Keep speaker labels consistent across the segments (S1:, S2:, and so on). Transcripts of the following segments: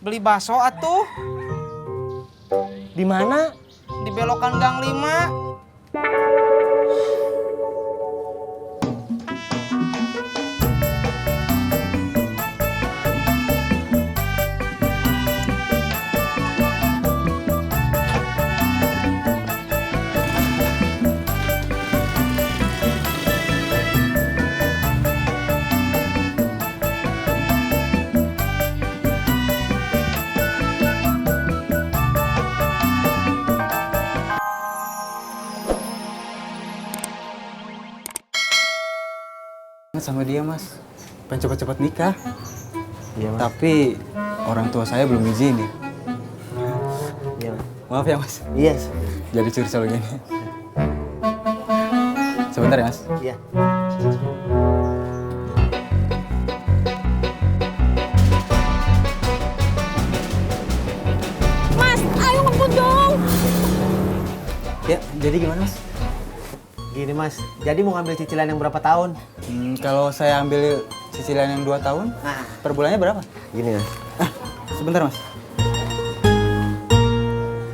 S1: Beli bakso atuh.
S2: Di mana?
S1: Di belokan Gang 5.
S3: Sama dia mas, pengen cepat-cepat nikah.
S2: Iya mas.
S3: Tapi orang tua saya belum izinin.
S2: Iya mas.
S3: Maaf ya mas.
S2: Iya.
S3: Jadi curcol gini. Sebentar ya mas.
S2: Iya.
S4: Mas, ayo ngebut dong.
S3: Ya, jadi gimana mas?
S2: Gini mas, jadi mau ngambil cicilan yang berapa tahun?
S3: Kalau saya ambil cicilan yang 2 tahun, per bulannya berapa?
S2: Gini mas.
S3: Sebentar mas.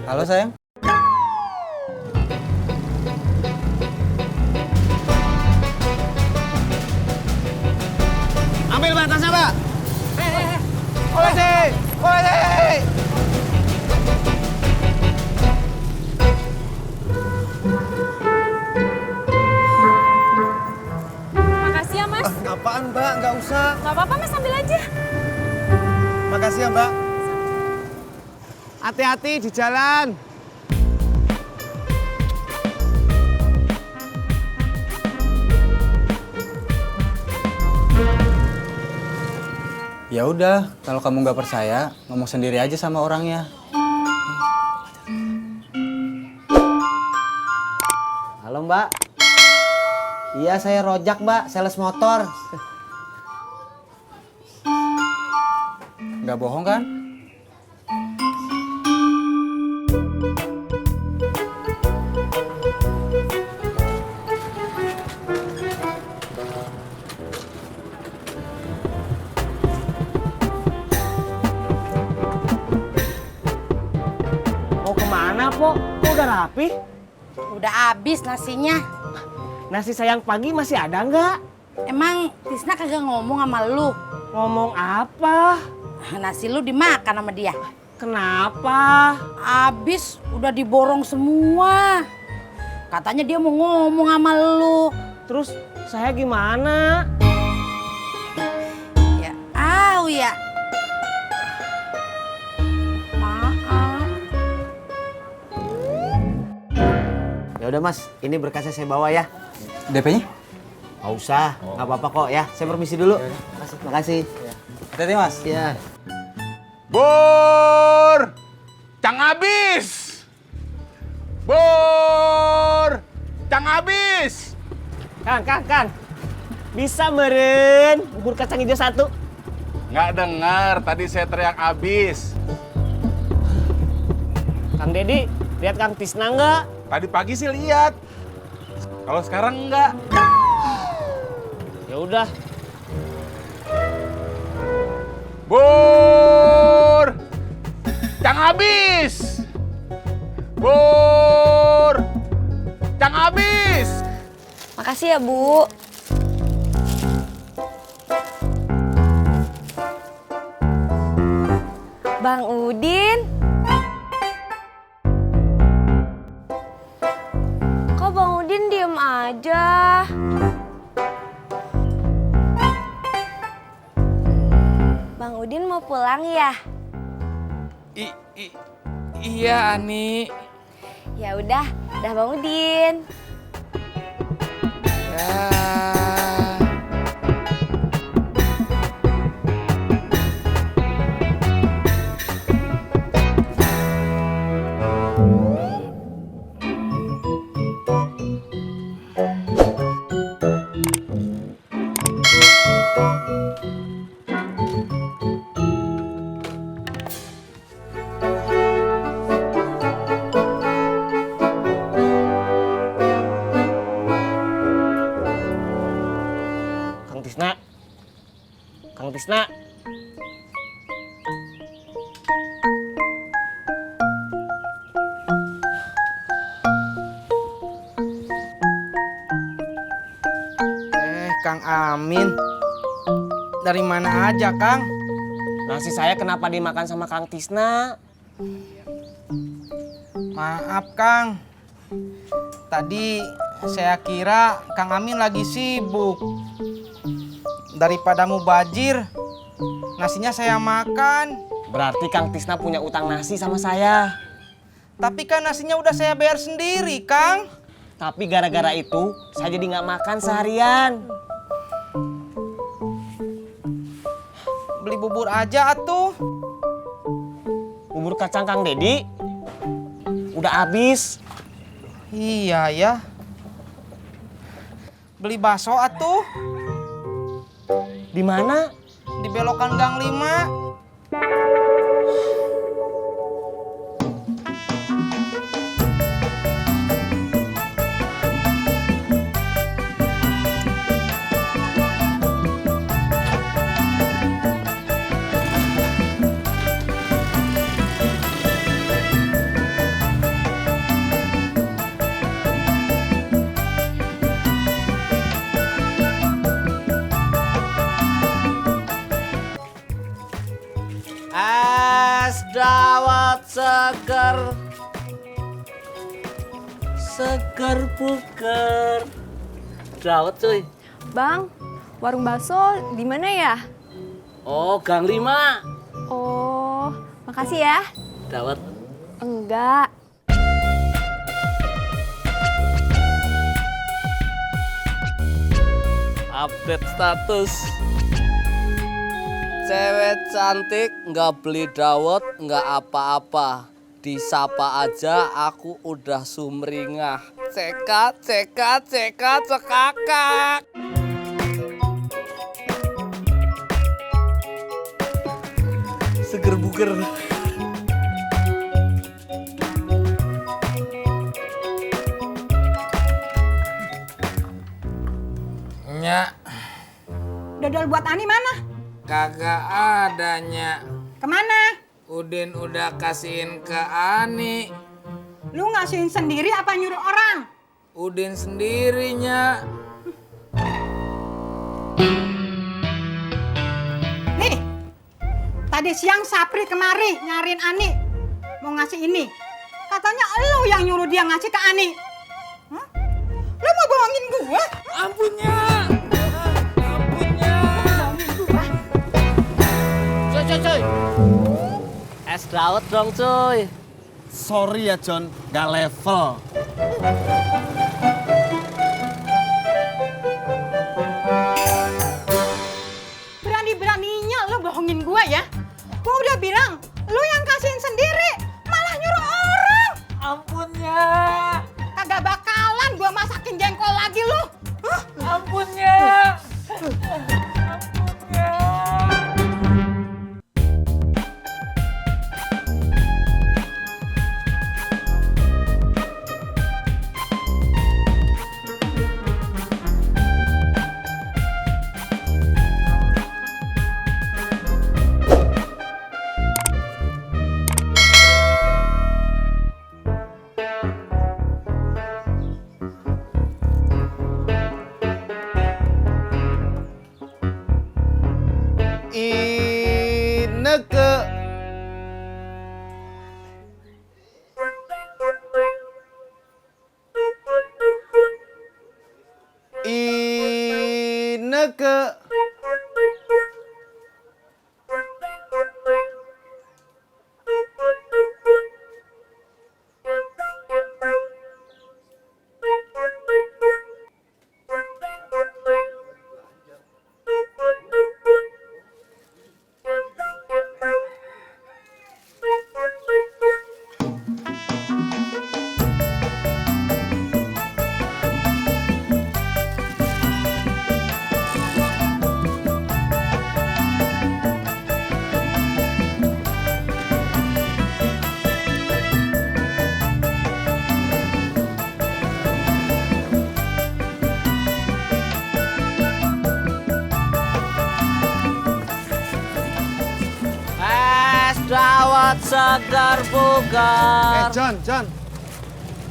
S3: Halo sayang.
S1: Ambil batasnya, Pak. Polisi! Polisi!
S4: Makasih ya, Mas.
S1: Apaan, Mbak? Nggak usah.
S4: Nggak apa-apa, Mas. Ambil aja.
S1: Makasih ya, Mbak. Hati-hati di jalan.
S3: Ya udah, kalau kamu nggak percaya, ngomong sendiri aja sama orangnya.
S2: Halo mbak. Iya saya rojak mbak, sales motor.
S3: Nggak bohong kan?
S2: Mau kemana po? Kok udah rapi?
S4: Udah habis nasinya.
S2: Nasi sayang pagi masih ada nggak?
S4: Emang Tisna kagak ngomong sama lu?
S2: Ngomong apa?
S4: Nasi lu dimakan sama dia.
S2: Kenapa?
S4: Habis, udah diborong semua. Katanya dia mau ngomong sama lu.
S2: Terus saya gimana?
S4: Ya, ya. Maaf.
S2: Ya udah mas, ini berkasnya saya bawa ya.
S3: DP-nya?
S2: Nggak usah, nggak apa-apa kok ya. Saya permisi dulu. Makasih.
S3: Hati-hati mas.
S2: Ya.
S5: Bur! Cang habis! Bur! Cang habis!
S2: Kang. Bisa meren bubur kacang hijau 1.
S5: Nggak dengar, tadi saya teriak habis.
S2: Kang Dedi, lihat Kang Tisna nggak?
S5: Tadi pagi sih lihat. Kalau sekarang enggak.
S2: Ya udah.
S5: Bur! Cang habis! Bur! Cang habis!
S4: Makasih ya, Bu. Bang Udin. Kok Bang Udin diem aja? Bang Udin mau pulang ya?
S1: Iya, Ani.
S4: Ya udah Bang Udin.
S1: Ya.
S2: Kang Tisna.
S1: Kang Amin. Dari mana aja, Kang?
S2: Nasi saya kenapa dimakan sama Kang Tisna?
S1: Maaf, Kang. Tadi saya kira Kang Amin lagi sibuk. Daripada mubazir, nasinya saya makan.
S2: Berarti Kang Tisna punya utang nasi sama saya.
S1: Tapi kan nasinya udah saya bayar sendiri, Kang.
S2: Tapi gara-gara itu, saya jadi nggak makan seharian.
S1: Beli bubur aja atuh.
S2: Bubur kacang Kang Dedi udah habis.
S1: Iya ya. Beli bakso atuh.
S2: Di mana?
S1: Di belokan Gang 5.
S2: Es dawet seger, seger buger. Dawet cuy.
S6: Bang, warung bakso di mana ya?
S2: Oh, Gang 5.
S6: Oh, makasih ya.
S2: Dawet.
S6: Enggak.
S7: Update status. Cewek cantik nggak beli dawet nggak apa-apa. Disapa aja aku udah sumringah. Cekat, cekat, cekat, cekakak. Seger buger.
S1: Nya,
S4: Dodol buat Ani mana?
S1: kagak adanya.
S4: Kemana?
S1: Udin udah kasihin ke Ani.
S4: Lu ngasihin sendiri apa nyuruh orang?
S1: Udin sendirinya.
S4: Nih, tadi siang Sapri kemari nyariin Ani. Mau ngasih ini. Katanya lu yang nyuruh dia ngasih ke Ani. Hah? Lu mau bohongin gua?
S1: Ampunnya.
S7: Cuy. Es dawet dong cuy.
S3: Sorry ya John, gak level.
S4: Berani-beraninya lu bohongin gua ya? Gua udah bilang, lu yang kasihin sendiri, malah nyuruh orang.
S1: Ampunnya.
S4: Kagak bakalan gua masakin jengkol lagi lu. Hah?
S1: Ampunnya. Ineke. Ineke.
S7: Es dawet segar bugar.
S1: John.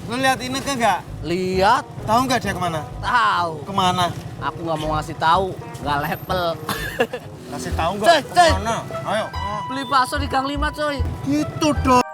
S5: Lu lihat Ineke nggak?
S7: Lihat,
S5: Tahu nggak dia kemana?
S7: tahu.
S5: Kemana?
S7: Aku nggak mau ngasih tahu, nggak level.
S5: Kasih tahu nggak?
S7: Coy, coy.
S5: Kemana? Ayo.
S7: Beli bakso di Gang 5, coy.
S5: Gitu dong.